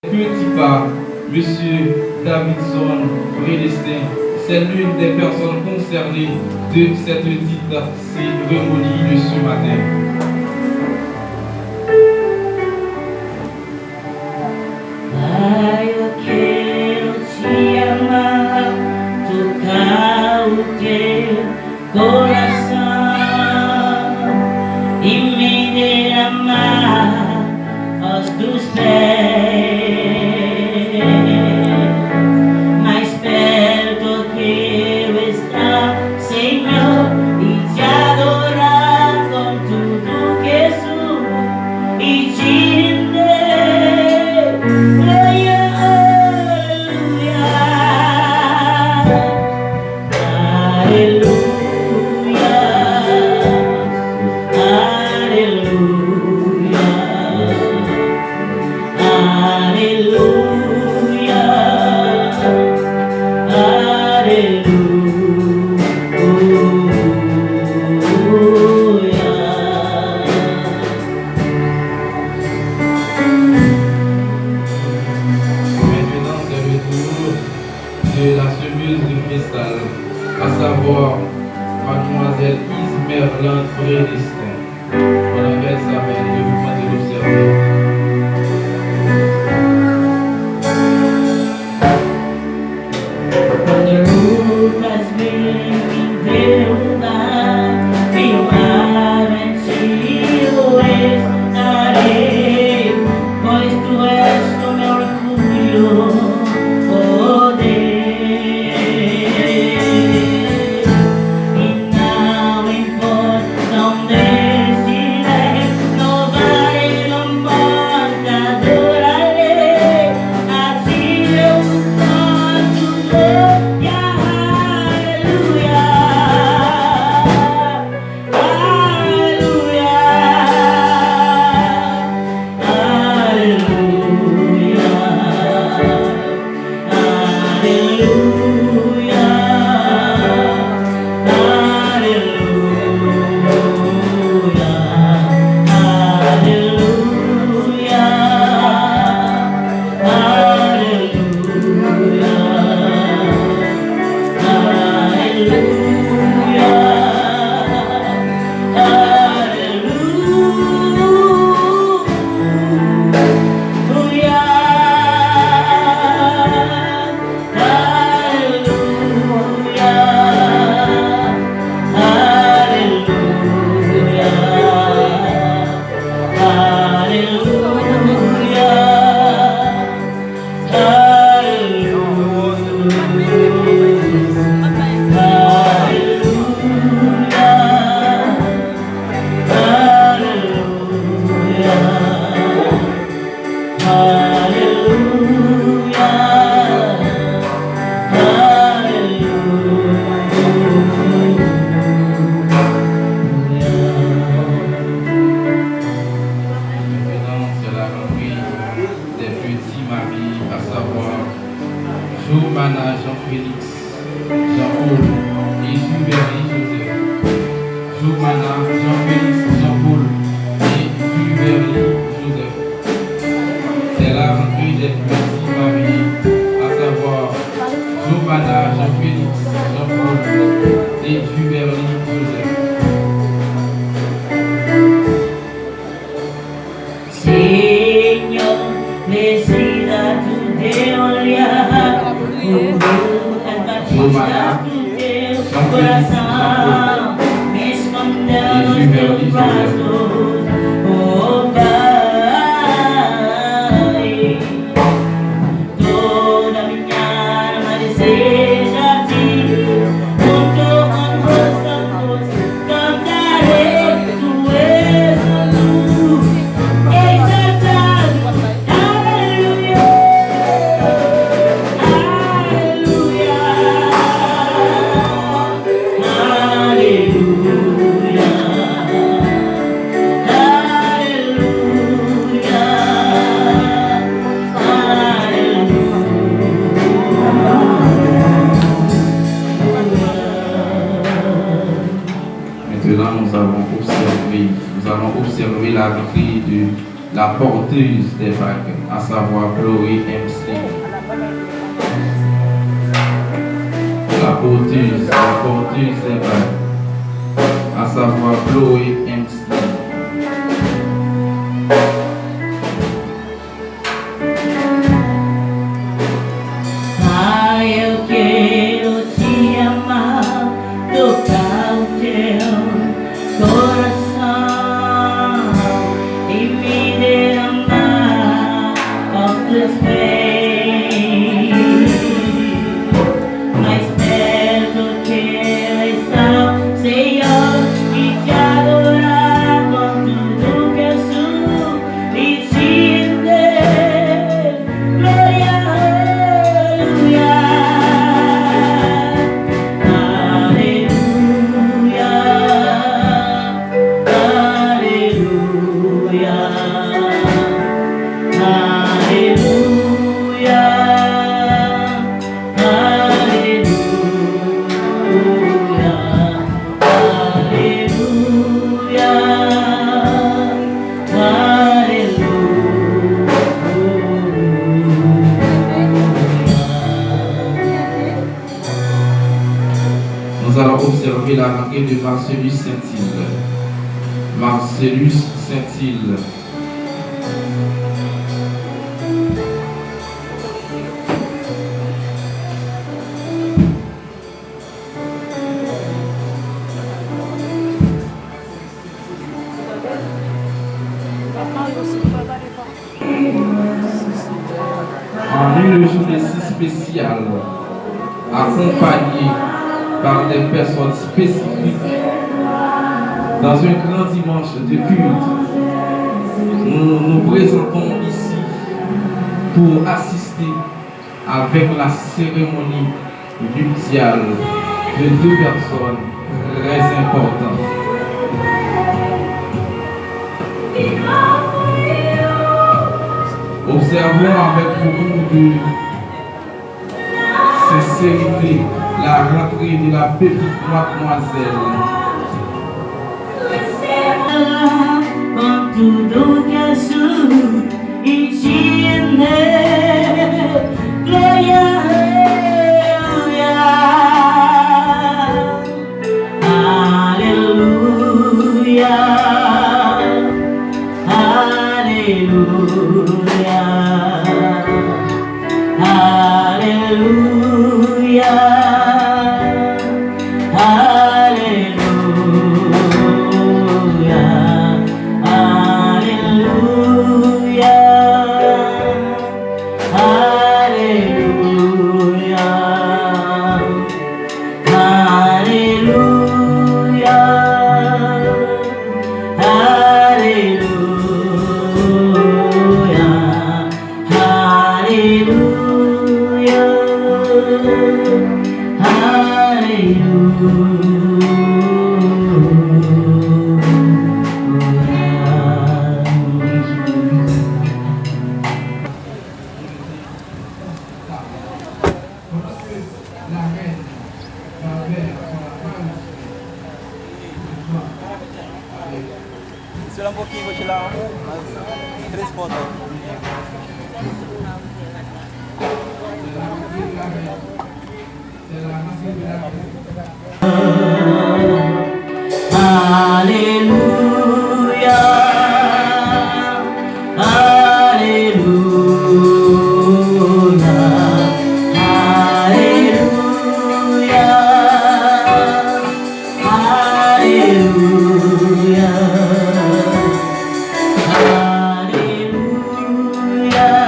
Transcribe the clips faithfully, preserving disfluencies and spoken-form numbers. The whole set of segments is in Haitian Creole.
Petit pas, Monsieur Davidson Prédestin, c'est l'une des personnes concernées de cette dite cérémonie de ce matin. Ay, yo quiero te amar, tocar o teu coração e me derramar aos teus pés. Mais perto que eu estar, Senhor, e te adorar com tudo que sou e te render. Aleluia, aleluia, aleluia. Aleluia, aleluia. Maintenant, c'est le tour de la semeuse de cristal, à savoir mademoiselle Ismerlande Prédestin. Pendant qu'elle s'amène, je vous prie de l'observer. Quando Lucas veio me derrubar, firmemente eu estarei, pois tu és o meu refúgio, oh Deus. E não importa onde estiver, louvarei, não importa, adorarei a ti, eu canto glória, aleluia, aleluia, aleluia. Aleluia, aleluia, aleluia, aleluia, aleluia, aleluia. Aleluia, aleluia, aleluia, aleluia, aleluia. Aleluia, aleluia. Maintenant, c'est la rentrée des petits maris, à savoir Jomana Jean-Félix Jean-Paul et Juverly Joseph. Jomana Jean-Félix Jean-Paul et Juverly Joseph. C'est la rentrée des petits mariés, à savoir Jomana Jean-Félix Jean-Paul et Juverly Joseph. Senhor, preciso do teu olhar, o meu coração, me escondeu nos teus braços, oh Pai. Toda minha alma deseja a ti, com teu honroso cantarei, tu és santo, exaltado. Aleluia, aleluia, aleluia. La porteuse des bagues, à savoir Chloé Emsley. La porteuse, la porteuse des bagues, à savoir Chloé Emsley. Pai, eu quero te amar, tocar o teu coração e me derramar aos teus pés. Mais perto quero estar, Senhor, e te adorar com tudo que sou e te render glória, aleluia, aleluia, aleluia, aleluia. Aleluia, aleluia, aleluia. Nous allons observer la rentrée de Marcellus Saint-Île. Marcellus Saint-Île. Marie, le jour est si spécial, accompagné par des personnes spécifiques, dans un grand dimanche de culte, nous nous présentons ici pour assister avec la cérémonie nuptiale de deux personnes très importantes. Observons avec beaucoup de sincérité la rentrée de la petite mademoiselle. Com tudo que sou e te render glória, aleluia, aleluia, aleluia. Aleluia, aleluia, aleluia, aleluia. Aleluia, aleluia, aleluia, aleluia. Pandan ke larèn Babèl pran la paj, Jwa avèk. Sila mwen ki vote la, trè enpòtan. Aleluya, aleluya, aleluya, aleluya. Aleluya,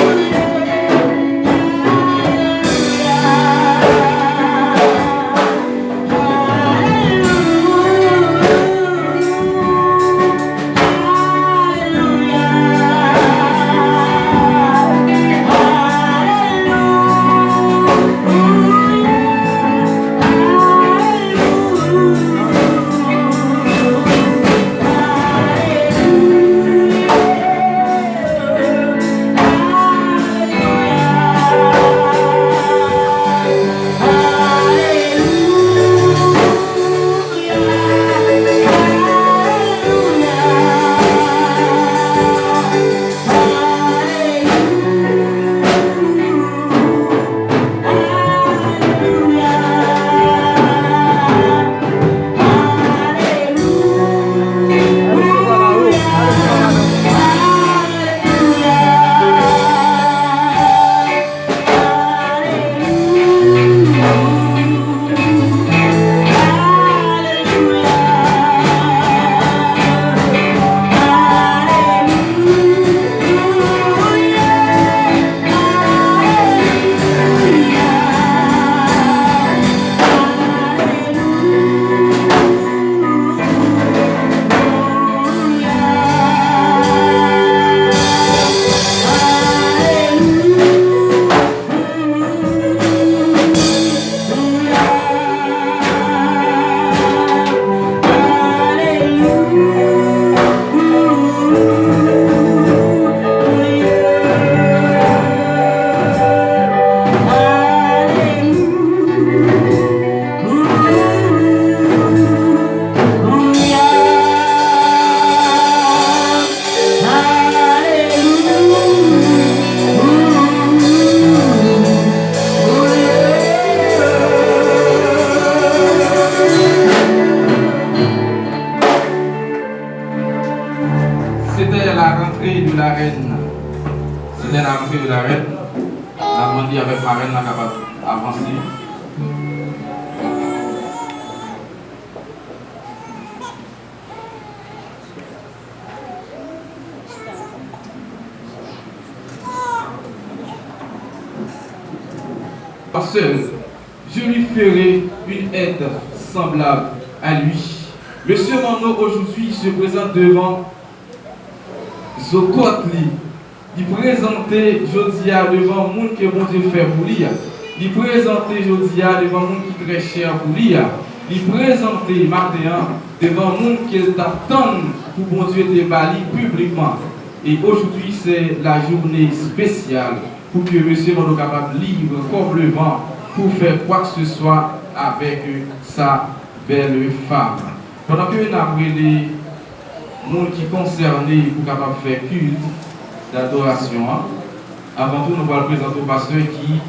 aleluya. C'était la rentrée de la reine. C'était la rentrée de la reine. N ap mande avèk marèn nan kapab avanse. Seul, je lui ferai une aide semblable à lui. Monsieur Manno aujourd'hui se présente devant zo kòt li. Li prezante jodi a devan moun ke Bondye fè pou li a. Li prezante jodi a devan moun ki trè chè pou li a. Li prezante maten an devan moun ke l t ap tann pou Bondye te ba li piblikman. Et aujourd'hui, c'est la journée spéciale pour que Monsieur Manno kapab libre comme le vent pour faire quoi que ce soit avec sa belle femme. Pandan ke n ap rele moun ki konsène pou kapab fè kilt dadorasyon an, avan tou, nou pral prezante w pastè ki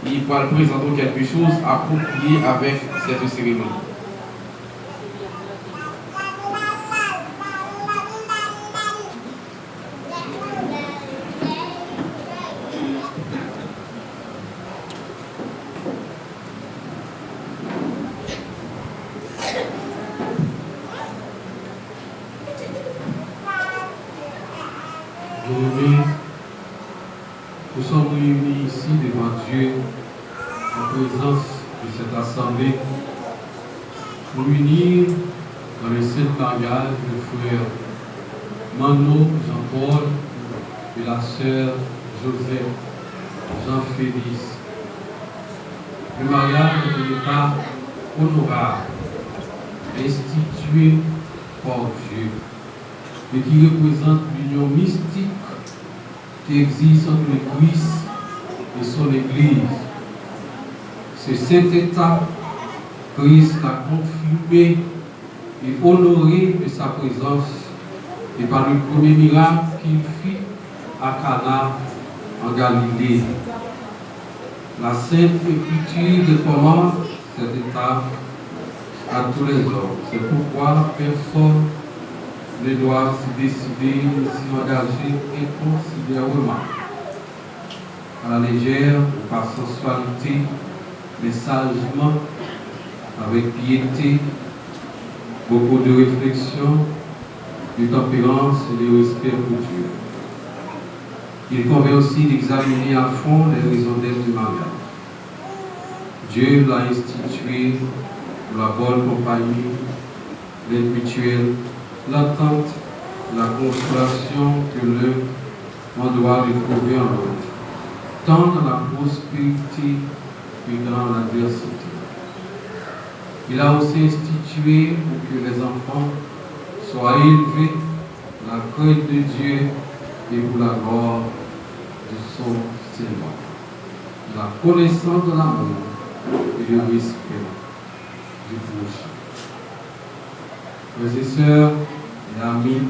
li pral prezante w quelque chose approprié avec cette cérémonie. Bien-aimés, nous sommes réunis ici devant Dieu en présence de cette assemblée, pour unir dans le saint mariage le frère Manno Jean-Paul et la sœur Josette Jean-Félix. Le mariage est un état honorable institué par Dieu et qui représente l'union mystique qui existe entre le Christ et son Église. Ce saint état, Christ l'a confirmé et honoré de sa présence et par le premier miracle qu'il fit à Cana en Galilée. La Sainte Écriture recommande cette étape à tous les hommes. C'est pourquoi personne ne doit se décider de s'y engager inconsidérément, à la légère ou par sensualité, mais sagement, avec piété, beaucoup de réflexion, de tempérance et de respect pour Dieu. Il convient aussi d'examiner à fond les raisons d'être du mariage. Dieu l'a institué pour la bonne compagnie, l'aide mutuelle, l'entente, la consolation que l'un en droit de trouver en l'autre, tant dans la prospérité que dans l'adversité. Il a aussi institué pour que les enfants soient élevés dans la crainte de Dieu et pour la gloire de son Seigneur, dans la connaissance de l'amour et le respect du prochain. Frères et sœurs et amis,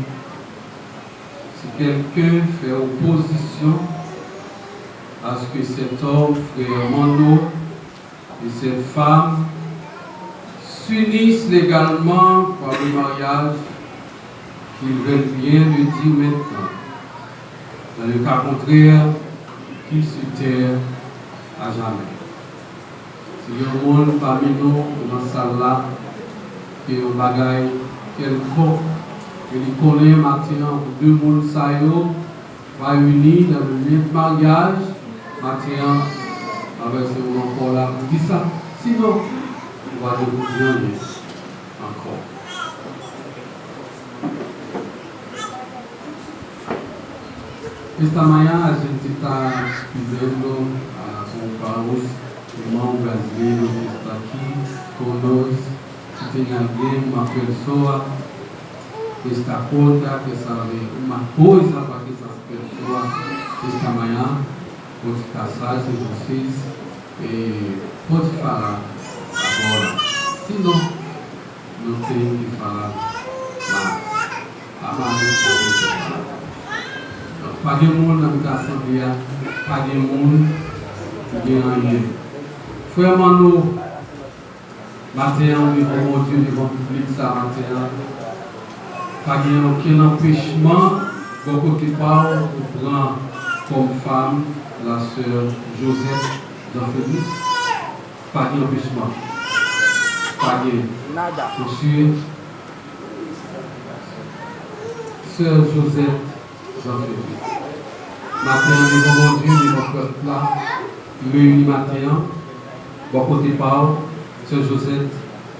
si quelqu'un fait opposition à ce que cet homme, frère Manno, et cette femme s'unissent légalement par le mariage, qu'ils veulent bien le dire maintenant. Dans le cas contraire, qu'ils se taisent à jamais. Si gen yon moun pami nou nan sal la, ke yon bagay kèlkonk ke li konnen maten an, de moun sa yo va ini dans le lien de mariage, maten an, avèk se moun ankò la pou di sa. Sinon, nou pa te pou di anyen ankò. Esta mañana a gente está pidiendo a, com o Carlos, irmão brasileiro que está aqui conosco, se tem alguém, uma pessoa que está contra, quer saber uma coisa para que essas pessoas, esta manhã, pode ficar sal, se vocês eh, pode falar agora. Se não, não tem que falar mais. Amém. Donk, pa gen moun nan mitan asanble a, pa gen moun ki gen anyen. Frè Manno, maten an, devan Bondye, devan piblik sa maten an, Pa gen okenn anpechman bò kote pa w pou pran kòm fanm la sè Josette Jean Félix? Pa gen anpechman. Pa gen. Nada. Mesye, sè Josette Jean Félix. Maten an, devan Bondye, devan pèp la, ki reyini maten an, bò kote pa w, sè Josette,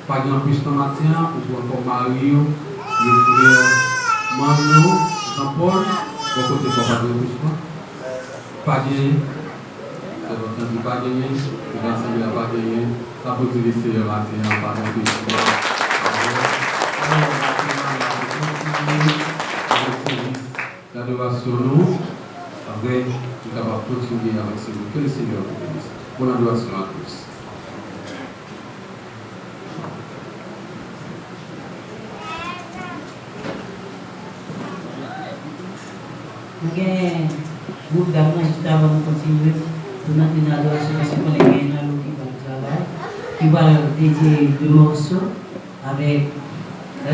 pa gen anpechman maten an pou pran kòm mari w, le frè Manno Jean Paul, bò kote pa w, pa gen anpechman. Pa genyen. Sèvant lan di pa genyen, e asanble a pa genyen, n ap retire Seyè maten an, pa gen anpechman. Alò, maten an, n ap kontinye avèk sèvis ladorasyon nou, avèk nou kapab kontinye avèk sèvis. Que le Seigneur vous bénisse. Bonne adoration à tous. Nou gen gwoup dam nan jis avan nou kontinye pou n antre nan adorasyon, paske konnen gen nan yo ki pral travay, ki pral dedye de mòso avèk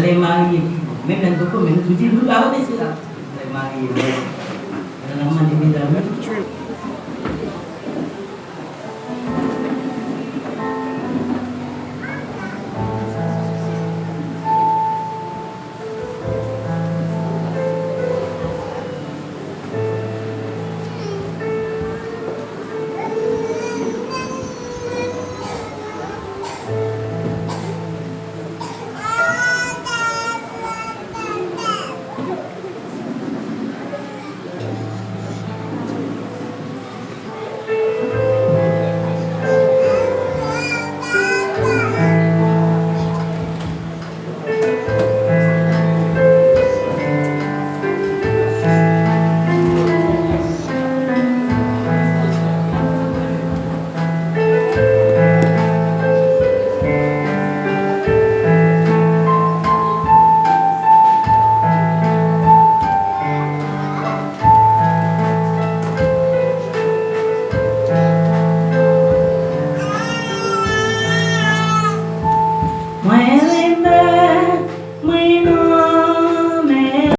lè marye ki bon. Menm lè n poko, men nou tou di nou pa konnen se la. Lè marye, wè. Lè n ap mande medam yo.